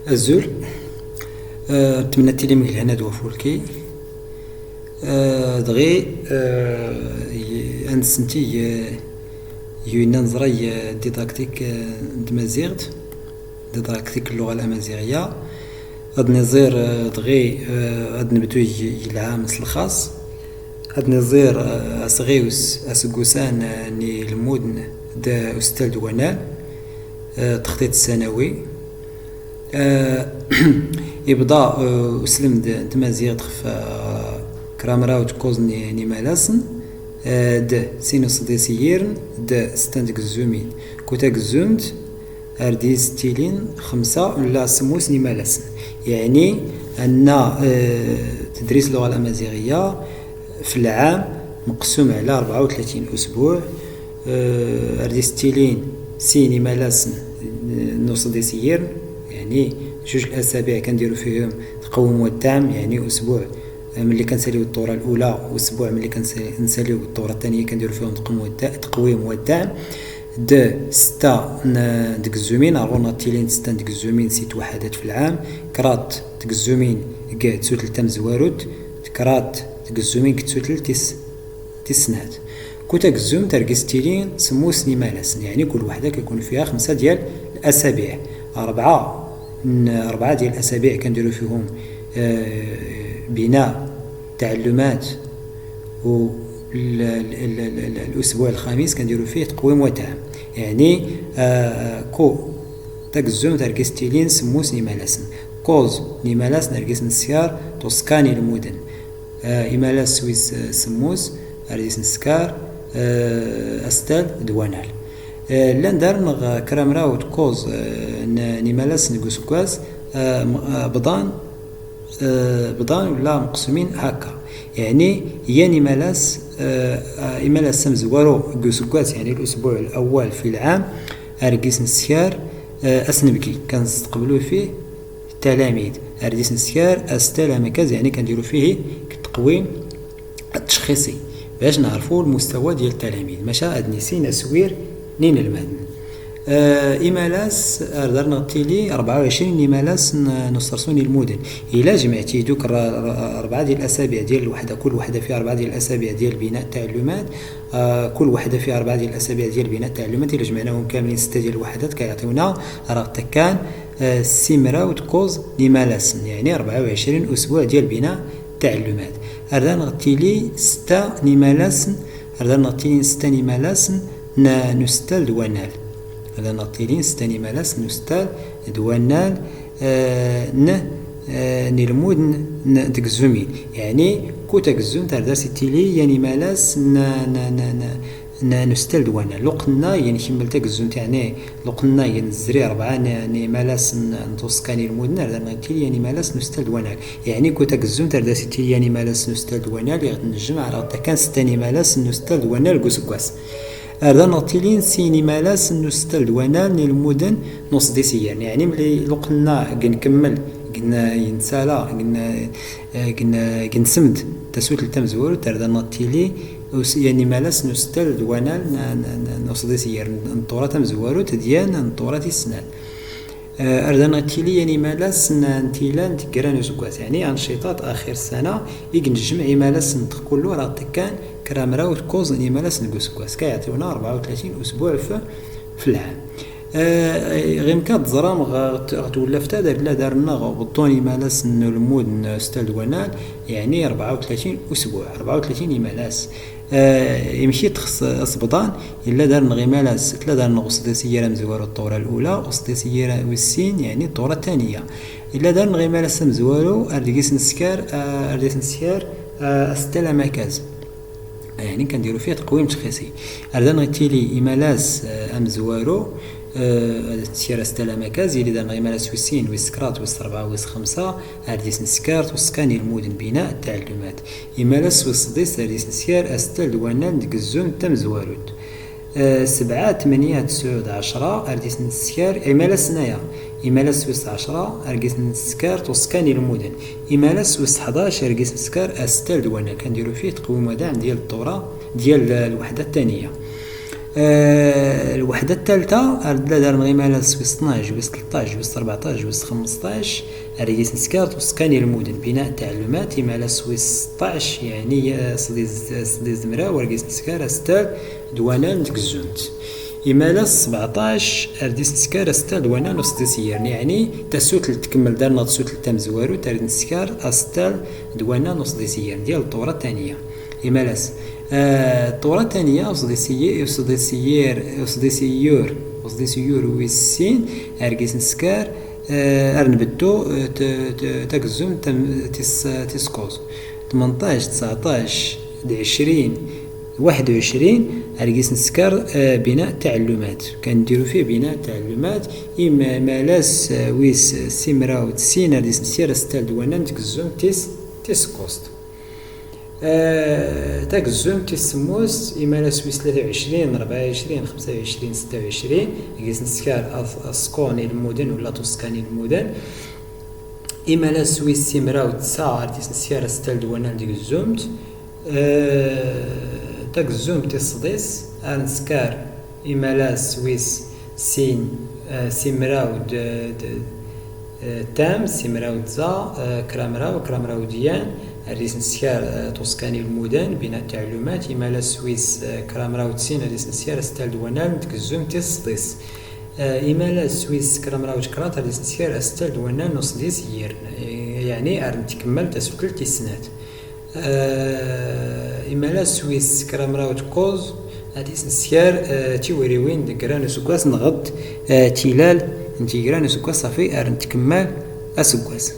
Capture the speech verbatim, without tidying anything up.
Azul. Tmenna tili mglhana d wafulki. Dɣi ad nsenti yuyna nẓra i didaktik n tmaziɣt, didaktik n lluɣa lamaziɣya. Ad niẓir dɣi ad nbdu i lɛam s lxaṣ. Ad niẓir asɣiws asggusan n ilmudn d ustal d wanal, txtit ssanawi. Ibḍa uslmd n tmaziɣt ɣef kramraw d kuẓ n imalasn d sin usḍis n yirn d stan tgzzumin. Kuta gzzumt ar dis tilin xmsa ula smus n imalasn. Yeɛni anna tdris luɣa lamaziɣya f lɛam mqsum ɛla rbɛa u tlatin usbuɛ. Ar dis tilin sin imalasn n usḍis n yirn, yeɛni juj lasabiɛ kan diru fihum tqwim wa ddɛm, yeɛni usbuɛ mlli kan saliw ṭṭura lula usbuɛ mlli kan saliw ṭṭura ttaniya kan diru fihum tqwim wa ddɛm. D stta n tgzzumin, ar ɣur-neɣ ttilin stta n tgzzumin si twaḥadat f lɛam, kraḍt tgzzumin g tsutlt tamzwarut, kraḍt tgzzumin g tsutlt tis snat. Kuta gzzumt ar gis ttilin smus n imalasn, yeɛni kul waḥda kan ikun fiha xmsa dyal lasabiɛ. Rbɛa n rbɛa dyal lasabiɛ kan diru fihum bina tɛallumat u lusbuɛ lxamis kan diru fih tqwim wa ddɛm. Yeɛni kuta gzzumt ar gis ttilin smus n imalasn, kuẓ n imalasn ar gis nskar tuṣka n ilmudn. Imalas wis smus ar dis nskar astal d wanal. Llan darnɣ kramraw d kuẓ n imalasn g usggas bḍan bḍan ula mqsumin hakka. Yeɛni yan imalas, imalas amzwaru g usggas, yeɛni lusbuɛ lawal fi lɛam, ar gis nskar asnbgi kan stqblu fih talamid, ar dis nskar astal amakaz, yeɛni kan diru fih tqwim tcxisi, bac nɛrfu lmustawa dyal talamid, maca ad nissin aswir n inelmaden. Imalas ar darnɣ ttili rbɛa u ɛcrin imalas n uṣrṣu n ilmudn. Ila jmɛt-id akk rbɛa dyal lasabiɛ dyal lwaḥda, kul waḥda fi rbɛa dyal lasabiɛ dyal bina tɛallumat, kul waḥda fi rbɛa dyal lasabiɛ dyal bina tɛallumat, ila jmɛnahum kamlin stta dyal lwaḥdat kan yaɛṭiwna, ar aɣ-ttakkan simraw d kuẓ n imalasn, yeɛni rbɛa u ɛcrin usbuɛ dyal bina tɛallumat. Ar darnɣ ttili stta n imalasn, ar darnɣ ttilin stta n imalasn n ustal d wanal. Ar darnɣ ttilin stta n imalasn n ustal d wanal n n ilmudn n tgzzumin. Yeɛni kuta gzzumt ar das ittili yan imalas n n ustal d wanal. Luqn-nna i nkmml tagzzumt, yeɛni luqn-nna i nzri rbɛa n imalas n tuṣka n ilmudn, ar darnɣ ittili yan imalas n ustal d wanal. Yeɛni kuta gzzumt ar das ittili yan imalas n ustal d wanal, iɣ d-njmɛ ar aɣ-ttakkan stta n imalas n ustal d wanal g usggas. Ar darnɣ ttilin sin imalas n ustal d wanal n ilmudn n uṣdis n yirn. Yeɛni mli luqn-nna i nkmml, i nsala, i nsmd tasutlt tamzwarut, ar darnɣ ttili yan imalas n ustal d wanal n uṣdis n yirn n ṭṭura tamzwarut d yan n ṭṭura tis snat. Ar darnɣ ttili yan imalas n tila n tggra n usggas, yeɛni anciṭat axir ssana, i njmɛ imalas n tx kullu ar aɣ-ttakkan kramraw d kuẓ n imalas n usggas, kan yaɛṭiwna rbɛa u tlatin usbuɛ f lɛam. Ɣimk ad tẓram ɣ twlaft-ad, illa darnɣ ubṭṭu n imalas n ulmud n ustal d wanal, yeɛni rbɛa u tlatin usbuɛ, rbɛa u tlatin imalas. Imk i txs asbḍan, illa darnɣ imalas, tla darnɣ uṣdis n yir amzwaru ṭṭura lula, uṣdis n yir wis sin, yeɛni ṭṭura ttaniya. Illa darnɣ imalas amzwaru ar dgis nskar, ar dgis nskar astal amakaz. Yeɛni kan diru fih tqwim txisi. Ar darnɣ ittili imalas amzwaru, ad nskar astal amakaz, ili darnɣ imalas wis sin, wis kraḍ, wis rbɛa, wis xmsa, ar dgis nskar tuṣka n ilmud n bina tɛallumat. Imalas wis sḍis ar dgis nskar astal d wanal n tgzzumt tamzwarut. Sebɛa, tmanya, tesɛu d ɛecra ar dgis nskar, imalas naya, imalas wis ɛecra ar dgis nskar tuṣka n ilmudn. Imalas wis ḥdac ar dgis nskar astal d wanal, kan diru fih tqwim wadaɛ n dyal ṭṭura, dyal lwaḥda ttaniya. Lwaḥda ttalta ar d-ladar nɣimala swis tnac wis tleṭṭac wis rbɛṭac wis xmesṭac. Ar gis nskar tuskani lmuden bina tɛllumat imala swis tṭac yani sḍiz mraw ar gis nskar astal d-wanan n tgzzumt. Imala sbɛṭac ar dis nskar astal d-wanan n usḍis yiren yani tasutlt tkmmel dar nɣ tsutlt tamzwarut ar dis nskar astal d-wanan n usḍis yiren diyal ṭṭura taniya. Imalas ṭṭura taniya usḍis yir usḍis yir usḍis yir wis sin ar gis nskar ar nbeddu tagzzumt tis kuẓ. Tmenṭac tseɛṭac d ɛcrin waḥed u ɛcrin ar gis nskar bina tɛellumat kan ndiru fi bina tɛellumat. Imalas wis simraw d sin ar dis nskar astal d-wanan n tgzzumt tis kuẓt. Tagzzumt tis semmust imalas wis tlata u ɛcrin rbɛa u ɛcrin xemsa u ɛcrin setta u ɛcrin. Gis nskar askun ilmuden wala tuskani ilmuden. Imalas wis simraw d tsa ar dis nskar astal d-wanan n tgzzumt. Tagzzumt tis sḍis ar nskar imalas wis sin simraw d tam simraw d tsa kramraw kramraw d yan. Ar dis nskar tuskani ilmuden bina tɛellumat imalas wis kramraw d sin ar dis nskar astal d-wanan n tgzzumt tis sḍis. Imalas wis kramraw d krat ar dis nskar astal d-wanan n usḍis yiren yani ar ntkmmel tasutlt tis snat. Imalas wis kramraw d kuẓ ad is nskar tiwriwin d gra n usggas nɣd tilal n tigra n usggas safi ar ntkmmel asggas.